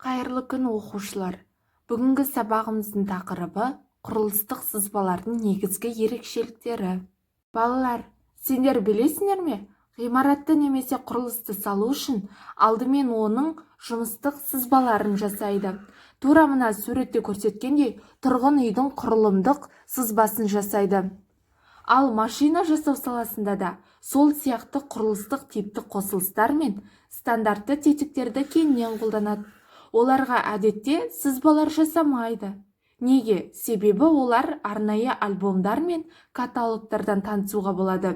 Қайырлы күн, оқушылар! Бүгінгі сабағымыздың тақырыбы: құрылыстық сызбалардың негізгі ерекшеліктері. Балалар, сендер білесіңдер ме, ғимаратты немесе құрылысты салу үшін алдымен оның жұмыстық сызбаларын жасайды. Тура мына суретте көрсеткендей, тұрғын үйдің құрылымдық сызбасын жасайды. Ал машина жасау саласында да сол сияқты құрылыстық типтік қосылыстар мен стандартты тетіктерді кеңінен қолданады. Оларға әдетте сызбалар жасамайды. Неге? Себебі олар арнайы альбомдар мен каталогтардан танысуға болады.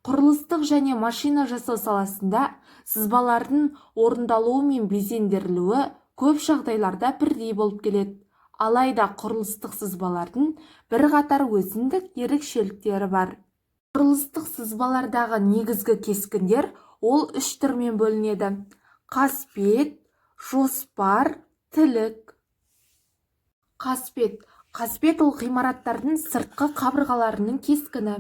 Құрылыстық және машина жасау саласында сызбалардың орындалуы мен безендірілуі көп жағдайларда бірдей болып келеді. Алайда құрылыстық сызбалардың бірқатар өзіндік ерекшеліктері бар. Құрылыстық сызбалардағы негізгі кескіндер ол үш түрмен бөлінеді: қасбет, жоспар, тілік. Қасбет. Қасбет ол ғимараттардың сыртқы қабырғаларының кескіні.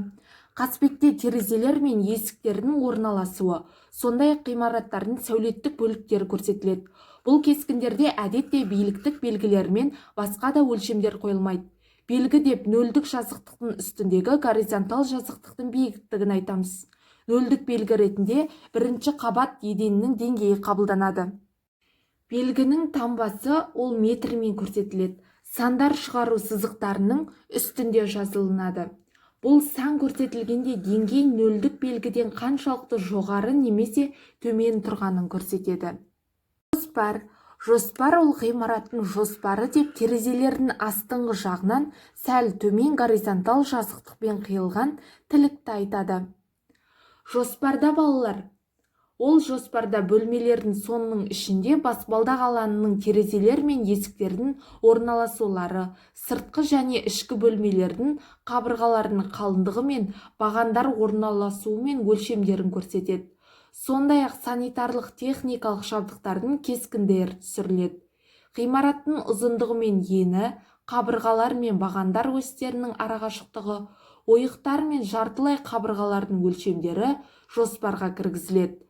Қасбетте терезелер мен есіктердің орналасуы, сондай-ақ ғимараттардың сәулеттік бөліктері көрсетіледі. Бұл кескіндерде әдетте биіктік белгілері мен басқа да өлшемдер қойылмайды. Белгі деп нөлдік жазықтықтың үстіндегі горизонталь жазықтықтың биіктігін айтамыз. Нөлдік белгі ретінде бірінші қабат еденінің деңгейі қабылданады. Белгінің таңбасы ол метрмен көрсетіледі. Сандар шығару сызықтарының үстінде жазылынады. Бұл сан көрсетілгенде деңгей нөлдік белгіден қаншалықты жоғары немесе төмен тұрғанын көрсетеді. Жоспар. Жоспар ол ғимараттың жоспары деп терезелердің астыңғы жағынан сәл төмен горизонталь жазықтықпен қиылған тілікті айтады. Жоспарда, балалар, ол жоспарда бөлмелердің, соның ішінде баспалдақ алаңының, терезелер мен есіктердің орналасулары, сыртқы және ішкі бөлмелердің қабырғаларының қалыңдығы мен бағандар орналасуы мен өлшемдерін көрсетеді. Сондай-ақ санитарлық техникалық жабдықтардың кескіндері түсіріледі. Ғимараттың ұзындығы мен ені, қабырғалар мен бағандар осьтерінің арақашықтығы, ойықтар мен жартылай қабырғалардың өлшемдері жоспарға кіргізіледі.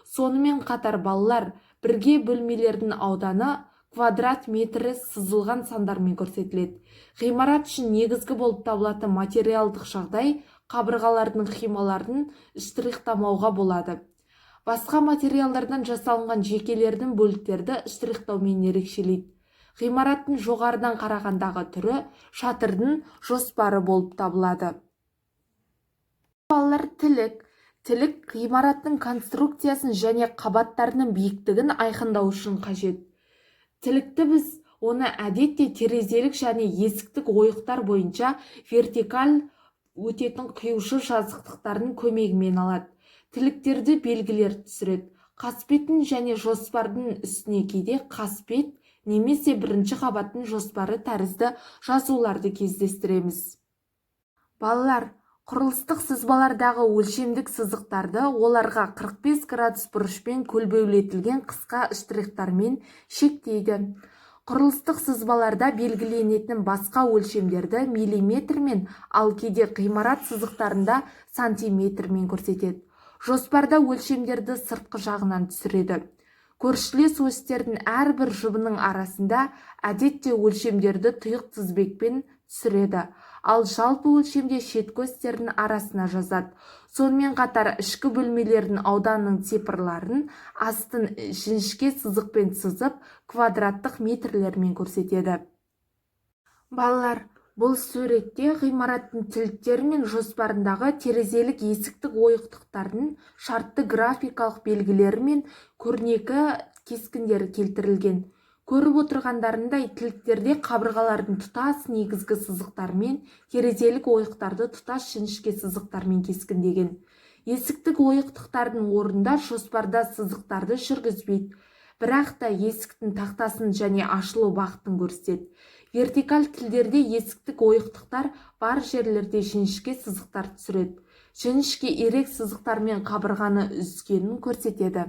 Сонымен қатар, балалар, бірге бөлмелердің ауданы квадрат метрі сызылған сандармен көрсетіледі. Ғимарат үшін негізгі болып табылатын материалдық жағдай қабырғалардың қималарын штрихтамауға болады. Басқа материалдардан жасалынған жекелердің бөліктерді штрихтаумен ерекшелейді. Ғимараттың жоғарыдан қарағандағы түрі шатырдың жоспары болып табылады. Балалар, тілік. Тілік ғимараттың конструкциясын және қабаттарының биіктігін айқындау үшін қажет. Тілікті біз оны әдетте терезелік және есіктік ойықтар бойынша вертикаль өтетін қиюшы жазықтықтардың көмегімен алады. Тіліктерді белгілер түсіреді. Қасбеттің және жоспардың үстіне кейде «қасбет» немесе «бірінші қабаттың жоспары» тәрізді жазуларды кездестіреміз. Балалар, құрылыстық сызбалардағы өлшемдік сызықтарды оларға 45 градус бұрышпен көлбеулетілген қысқа штрихтармен шектейді. Құрылыстық сызбаларда белгіленетін басқа өлшемдерді миллиметрмен, ал кейде ғимарат сызықтарында сантиметрмен көрсетеді. Жоспарда өлшемдерді сыртқы жағынан түсіреді. Көршілес осьтердің әрбір жұбының арасында әдетте өлшемдерді тұйық тізбекпен түсіреді, ал жалпы өлшемде шеткі осьтердің арасына жазады. Сонымен қатар ішкі бөлмелердің ауданының цифрларын астын жіңішке сызықпен сызып, квадраттық метрлермен көрсетеді. Балалар, бұл суретте ғимараттың тіліктері мен жоспарындағы терезелік, есіктік ойықтықтардың шартты графикалық белгілері мен көрнекі кескіндері келтірілген. Көріп отырғандарындай, тіліктерде қабырғалардың тұтас негізгі сызықтарымен, терезелік ойықтарды тұтас жіңішке сызықтармен кескіндеген. Есіктік ойықтықтардың орнында жоспарда сызықтарды жүргізбейді, бірақ та есіктің тақтасын және ашылу бағытын көрсетеді. Вертикаль тілдерде есіктік ойықтықтар бар жерлерде жіңішке сызықтар түсіреді. Жіңішке ирек сызықтармен қабырғаны үзгенін көрсетеді.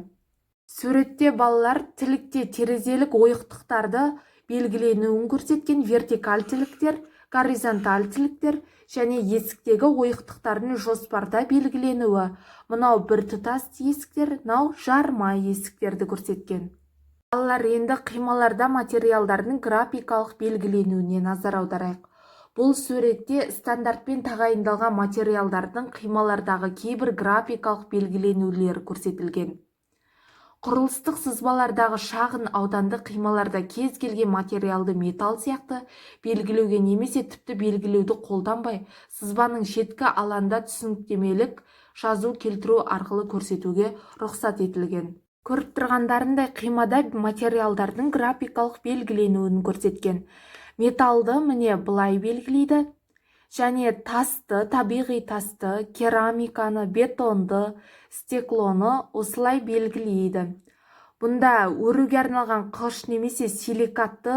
Суретте, балалар, тілікте терезелік ойықтықтарды белгіленуін көрсеткен вертикаль тіліктер, горизонталь тіліктер және есіктегі ойықтықтардың жоспарда белгіленуі. Мынау біртұтас есіктер, мынау жарма есіктерді көрсеткен. Балалар, енді қималарда материалдардың графикалық белгіленуіне назар аударайық. Бұл суретте стандартпен тағайындалған материалдардың қималардағы кейбір графикалық белгіленулері көрсетілген. Құрылыстық сызбалардағы шағын ауданды қималарда кез келген материалды металл сияқты белгілеуге немесе тіпті белгілеуді қолданбай, сызбаның шеткі алаңында түсініктемелік жазу келтіру арқылы көрсетуге рұқсат етілген. Көріп тұрғандарындай, қимада материалдардың графикалық белгіленуін көрсеткен. Металлды, міне, былай белгілейді және тасты, табиғи тасты, керамиканы, бетонды, стеклоны осылай белгілейді. Бұнда өруге арналған қыш немесе силикатты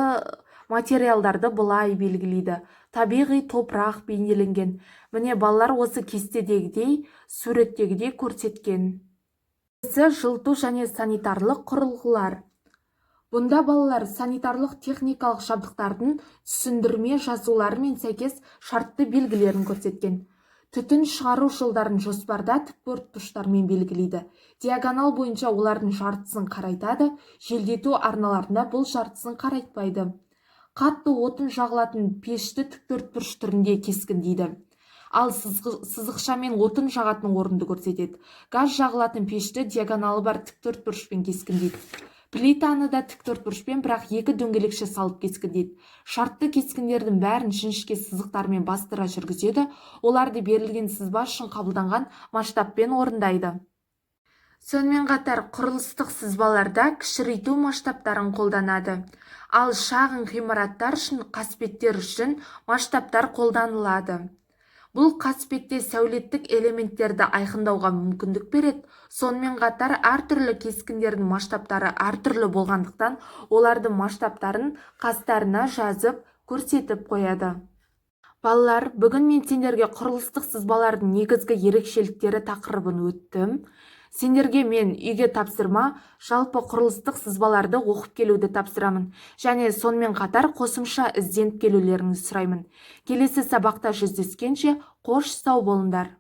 материалдарды былай белгілейді. Табиғи топырақ бейнеленген. Міне, балалар, осы кестедегідей, суреттегідей көрсеткен. Жылыту және санитарлық құрылғылар. Бұнда, балалар, санитарлық техникалық жабдықтардың түсіндірме жазулары мен сәйкес шартты белгілерін көрсеткен. Түтін шығару жолдарын жоспарда тікбұрыштармен белгілейді. Диагональ бойынша олардың жартысын қарайтады, желдету арналарында бұл жартысын қарайтпайды. Қатты отын жағылатын пешті тіктөртбұрыш түрінде кескіндейді, ал сызықшамен отын жағатын орынды көрсетеді. Газ жағылатын пешті диагоналы бар тіктөртбұрышпен кескіндейді. Плитаны да тіктөртбұрышпен, бірақ екі дөңгелекше салып кескіндейді. Шартты кескіндердің бәрін жіңішке сызықтармен бастыра жүргізеді. Оларды берілген сызба үшін қабылданған масштабпен орындайды. Сонымен қатар құрылыстық сызбаларда кішірейту масштабтарын қолданады. Ал шағын ғимараттар үшін, қасбеттер үшін масштабтар қолданылады. Бұл қасбетте сәулеттік элементтерді айқындауға мүмкіндік береді. Сонымен қатар әртүрлі кескіндердің масштабтары әртүрлі болғандықтан, олардың масштабтарын қастарына жазып көрсетіп қояды. Балалар, бүгін мен сендерге құрылыстық сызбалардың негізгі ерекшеліктері тақырыбын өттім. Сендерге мен үйге тапсырма: жалпы құрылыстық сызбаларды оқып келуді тапсырамын және сонымен қатар қосымша ізденіп келулеріңізді сұраймын. Келесі сабақта жүздескенше, қош сау болыңдар.